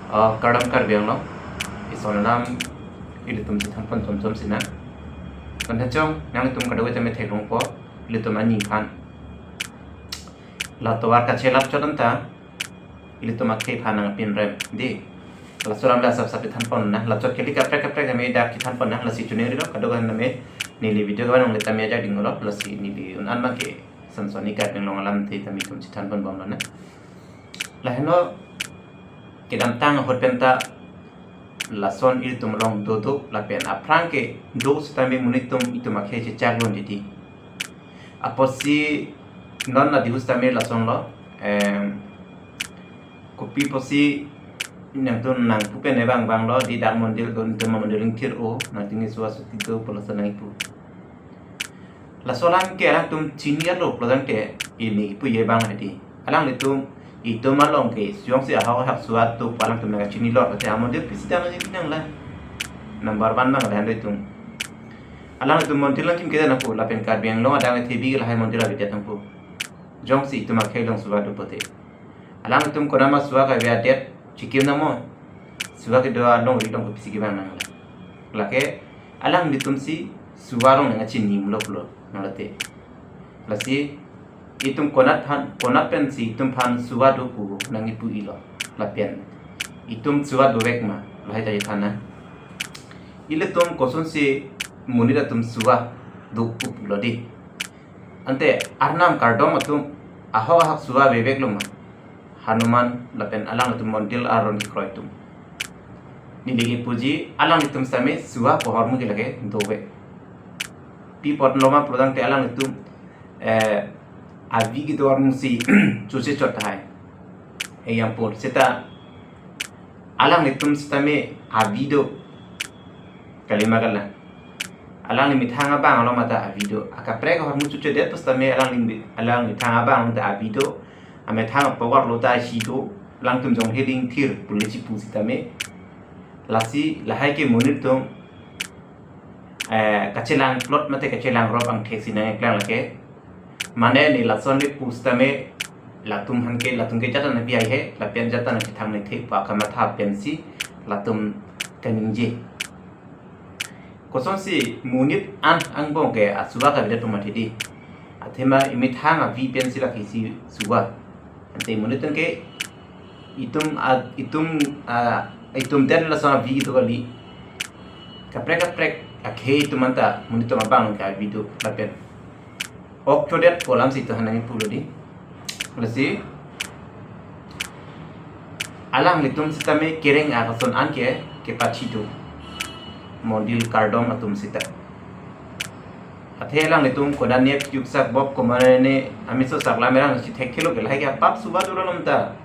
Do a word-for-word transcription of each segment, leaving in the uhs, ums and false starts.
Uh, kardom Karbi Anglong, ison alam ilitum chethanpon chomchom sinang. Kon hachong, nanglitum kadokave tame theklongpo, ilitum ani aphan la tovar kachelap chot anta, ilitum akhei aphan nangpinrem dei. Laso alam la sapsap chethanpon nang, la chot kali kaprek kaprek tame dak chethanpon nang, lasi chuning rilo, kadokave tame neli video kevang along le tame ajak dinglo, lasi neli un-an abangke Samson ni Karbi Anglong alamthe tame itum chethanpon bomlo nang. Lahenlo kedamtang ahut penta lason ilitum along dodo lapen aphrang kedo sitame monit atum itum akhei chechak lon dei. Apotsi non adihu sitame lasonlo, em, kopi apotsi nangtum nangpu pen ebang banglo dei, dak mondir don itum amondir ingthir-o, nangtum ke suva suti do pulo lason nangpu. Laso alam ke alangtum chini alo pulo tangte ili puye bang hadi. Alanglitum itum along ke jongsi ahok ahak suva do pu alangtum nangchinilo, ate amondir pisi dam nangji pinang la. Number one bang lahen do itum. Alangtum mondir lang kim kedan nangpo lapen Karbi Anglong adang thebi ke lahai mondir avedet nangpo. Jongsi itum akhei along suva do pote. Alangtum konat ma suva kavedet chikim nangmo. Suva kedo along ri along kopisi kevang nang la. Lake alanglitum si suva along nangchinimlo pulo nang late. Lasi itum konat aphan, konat pensi itum aphan suva do pu nangkipu-ilo. Lapen itum suva dovek ma, lahai ta ithan nang. Ilitum kosonsi monit atum suva do pu pulo dei. Ante arnam kardom atum ahok ahak suva veveklo ma. Hanuman lapen alanglitum mondir aron kekroi atum. Neli kipuji alanglitum sitame suva pu ahormu ke lake dovek. Pi apotlo ma pulo tangte alanglitum, eh, avi kedo ahormu si choche chot tahai. Eh, yang pur seta alanglitum sitame avi do. Kalima kalang. Alangli methang abang along mata avi do. Akaprek ahormu chochedet pusitame alangli, alangli methang abang along ta avi do. Amethang apor lo ta si do. Alangtum jong heling thir pule chipu sitame. Lasi lahai ke monit atum, eh, kachelang plot mate kachelang rop angthek si nangkeklang lake. Mane ne lason le pusitame latum aphan ke, latum ke jat ta nangpi haihe, lapen jat ta nangchethang nangthek pu akamatha pensi latum kaningje. Kosonsi monit an angbong ke asuva kavedet pu mathedi. Athema emethang avi pensi lake isi suva. Ante monit atum ke itum a, itum a, itum den lason avi kedo kali. Kaprek kaprek akhei atum anta monit atum abang ke avi do lapen ok chodet pu alam si itum aphan nangkipulo dei. Lasi alanglitum sitame kereng akason an ke kepachi do. Mondir kardom atum sita. Athe alanglitum kodan ne yuksak bok komane ne ameso saklam erang si thekthelo ke lahai ke apap suva dolo lom ta.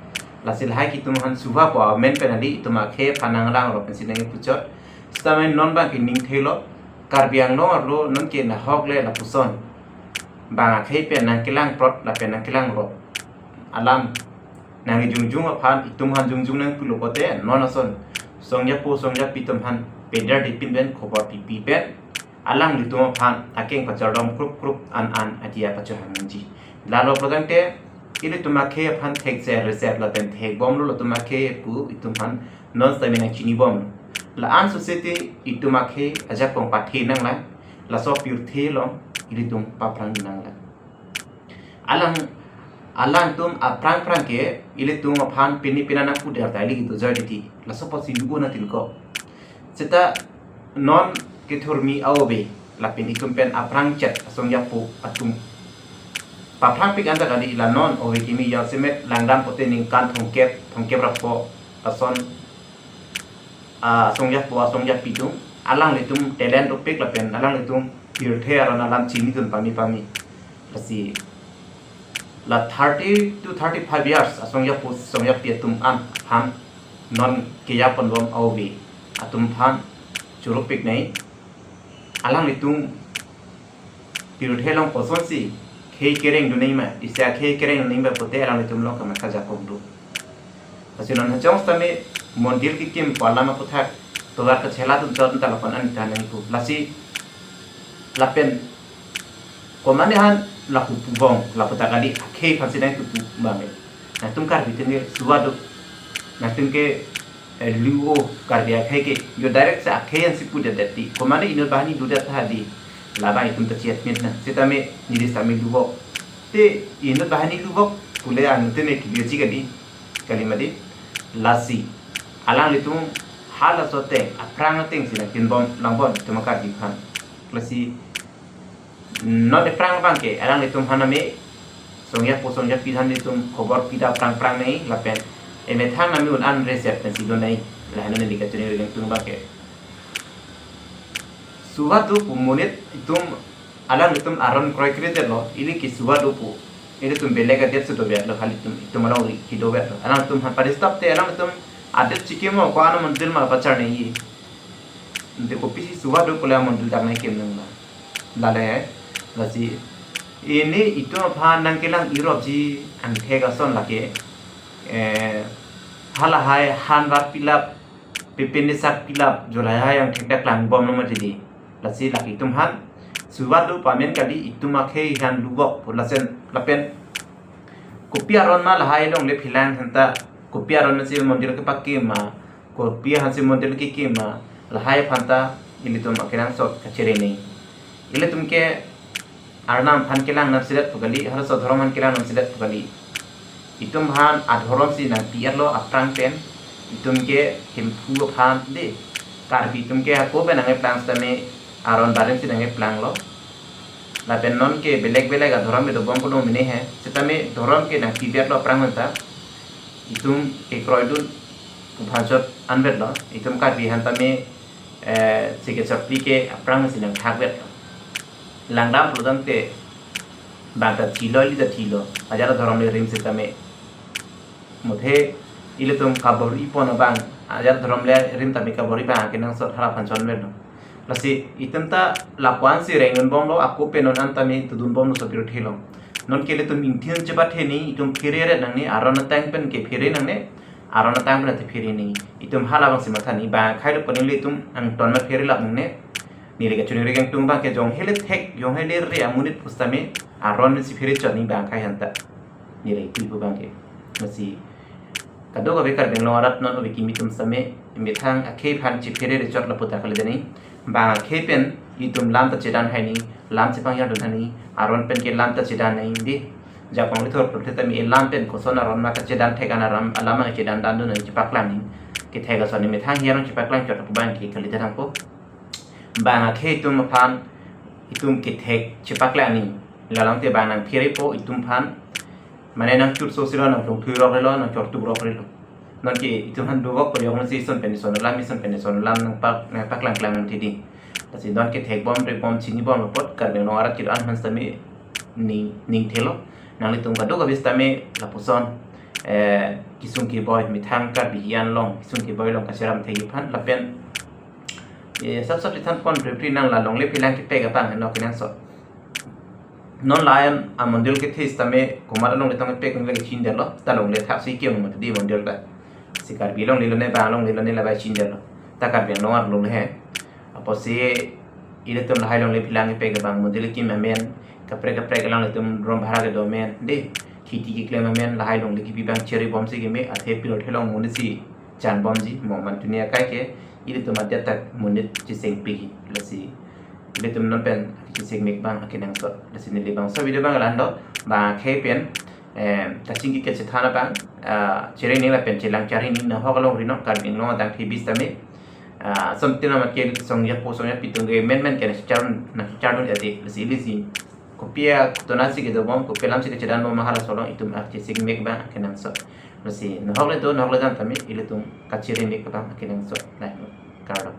Lasi lahai ke itum aphan suva pu amen pen ali itum akhei aphan nanglang rop pensi nangkipu chot. Sitame non abang ke ningthelo Karbi Anglong arlo non ke nahok le lapuson. Bang akhei pen nangkelang prot lapen nangkelang rop. Alam nangjongjong aphan, itum aphan jongjong nangpulo pote non ason songjapo songjapi atum aphan peder dipin pen khobor pipi pen alanglitum aphan akeng pachardom krup krup an an adia pachohang nangji. Lalo pulo tangte ilitum akhei aphan thekser reser lapen thekbomlo latum akhei pu itum aphan non sitame nangchinibomlo. La-an society itum akhei ajakong pathe nanglang, laso pirthe along ilitum paphrang nanglang. Alang, alangtum aphrang phrang ke ilitum aphan pini pina nangpuder ta ili kedo jai dei. Laso apotsi lugo na tilko. Seta non kethurmi aove lapen itum pen aphrang chet asongjapo atum paphrang pik anta kali, la non ove kimi jasemet langdam pote ningkan thomkep, thomkep ra pho ason, ah, asongjapo asongjapi atum, alanglitum talent dopik lapen alanglitum pirthe aron alam chinidun pame pame. Lasi la thirty to thirty-five years asongjapo asongjapi atum an aphan non kejaponbom aove atum aphan choro pik nai. Alanglitum pirthe along kosonsi khei kereng dun nangji ma, isi akhei kereng dun nangji ma pote alanglitum along kamatha jakong do. Lasi non hachong sitame mondir kekim pu alam aputhak tovar kachelap dun chot anta lapu-an an ta nangpu. Lasi lapen komane aphan lapu pubong, lapu ta kali akhei aphansi nangpu pu bang. Nangtum Karbi atum ke suva do. Nangtum ke eh, lu-o Karbi akhei ke, yo direct si akhei ansi pudet det ti. Komatne inut banghini ludet tha di. Labang itum ta chiat mit na. Sitame neli sitame luvok. Te inut banghini luvok pule anut te ne kibioji kali. Kali mati. Lasi. Alanglitum halaso ateng, aphrang ateng si nangpinbom langbom itum a-Karbi aphan. Lasi non aphrang abang ke, alanglitum aphan name, songja po songjapi aphan nelitum khobor pida prang prang nei, lapen emethang name un-an reset pensi do nei, lahenlo neli kachini ring tung abang ke. Suwadu pu monit itum, alanglitum aron kroikre detlo, ili ke suwadu pu. Ilitum belek adet si dovetlo, halitum, itum alongri kedovetlo. Alanglitum aphan pa-disturb te, alanglitum adet chikimo ko-an amondil ma pachar nei. Ante kopisi suwadu pule amondil dak nangkim nang na. Lale, lasi. Ili itum aphan nangkelang iropji angthek ason lake. Eh, halahai hanvar pilap, pepende sak pilap, jo lahai angthek dak klangbomlo mati di. Lasi lake itum aphan. Suwadu pu amen kali itum akhei aphan luvok pu lasen lapen. Kopi aron ma lahai longle philang aphanta. Kopi aron si mondil kepakim ma. Kopi aphansi mondil kekim ma, lahai aphanta ilitum akenangsot kachere nei. Ilitum ke Arnam aphan kelang namselet pu kali, halaso adhorom aphan kelang namselet pu kali. Itum aphan adhorom si nangpi-etlo aphrang pen, itum ke Hemphu aphan de. Karbi itum ke hako pen nangkeplang sitame aron barim si nangkeplanglo. Lapen non ke belek belek adhorom kedobom kedong mene he. Sitame dhorom ke nangpibetlo aphrang aphanta. Itum kekroidun pu aphan chot anvetlo, itum Karbi aphanta me, eh, sikesopli ke aphrang si nangthakvetlo. Langdam pulotangte bang ta thilo, ili ta thilo, ajat adhorom le rim sitame. Muthe ilitum kabor-ipon abang, ajat adhorom le rim tame kabor-i abang kenangsot hala aphan chot anvetlo. Lasi itum ta lapu-an si rengdunbomlo, ako pen non an tame tudunbomlo sopir thelo. Non ke ilitum ingthin chebathe nei, itum phere ret nangne, aron atang pen ke phere nangne, aron atang pen ate phere nei. Itum halabang si matha nei, bang akhei lo pu neli itum angton ma phere lap nangne. Neli kachini ring tung abang ke jong hele thek, jong hele re amonit pusitame, aron si phere chot nei bang akhei aphanta. Neli kipu abang ke. Lasi kadokave Karbi Anglong arat non ove kimi atum sitame, emethang akhei aphan chephere rechot lapu ta kalidet nei. Bang akhei pen itum lam ta chedan hai nei, lam chepangjar dun hai nei, aron pen ke lam ta chedan hai nei di. Japon lithor pur tame lam pen koson aron ma kachedan thek an aram alam ang chedan dan dun hai chepaklang nei. Kethek ason emethang hiarong chepaklang chot lapu abang ke kalidet nangpo. Bang akhei itum aphan itum kethek chepaklang nei. Lalang te bang nangpherepo itum aphan. Mane nangchurso silo, nangchongthui rok relo, nangchortuk rok relo. Non ke itum aphan dovok pajok nang si ison pen ison alam, ison pen ison alam nangpak, nangpaklang klang nang thidi. Lasi non kethekbom, rebom, chinibom apot Karbi Anglong arat kedo-an aphan sitame ning, ning thelo. Nanglitum kadokave sitame lapuson, eh, kesung keboi, methang Karbi hiyan along kesung keboi along kacheram thekji aphan lapen, eh, sap sap chethanpon prepri nang la longle phelang kepek abang heno kenangsot. Non la-an amondil kethe sitame komat alongle tong kepek longle kachinidetlo, ta longle thak si kiong mati di mondil ta. Si Karbi longle lo ne, bang longle lo ne, la bai chinidetlo. Ta Karbi Anglong arlo he. Apotsi ilitum lahai longle phelang kepek abang mondil kim amen, kaprek kaprek alanglitum rom bhara kedo amen de. Kheti keklem amen, lahai longle kipi abang cherebom si keme, athe pilo thelong monit si chanbomji, mo mantunia akai ke ilitum adet ta monit cheseng pegi. Lasi ilitum non pen cheseng mek abang akenangsot. Lasi neli bangso video abang la-an do, bang akhei pen, eh, kachingki kachethan abang, ah, chere nei lapen chelang chari nei, nahok alongri non Karbi Anglong adang thebis tame. Ah, somtin amat ke songja po songjapi atum ke men men ke nangchechar, nangchechar dun ade. Lasi ili si kopi atum si kedobom, kopi alam si kechedanbom ma halaso along itum cheseng mek abang akenangsot. Lasi nahok le do, nahok le dam tame ilitum kachere mek abang akenangsot. Lahai, kardom.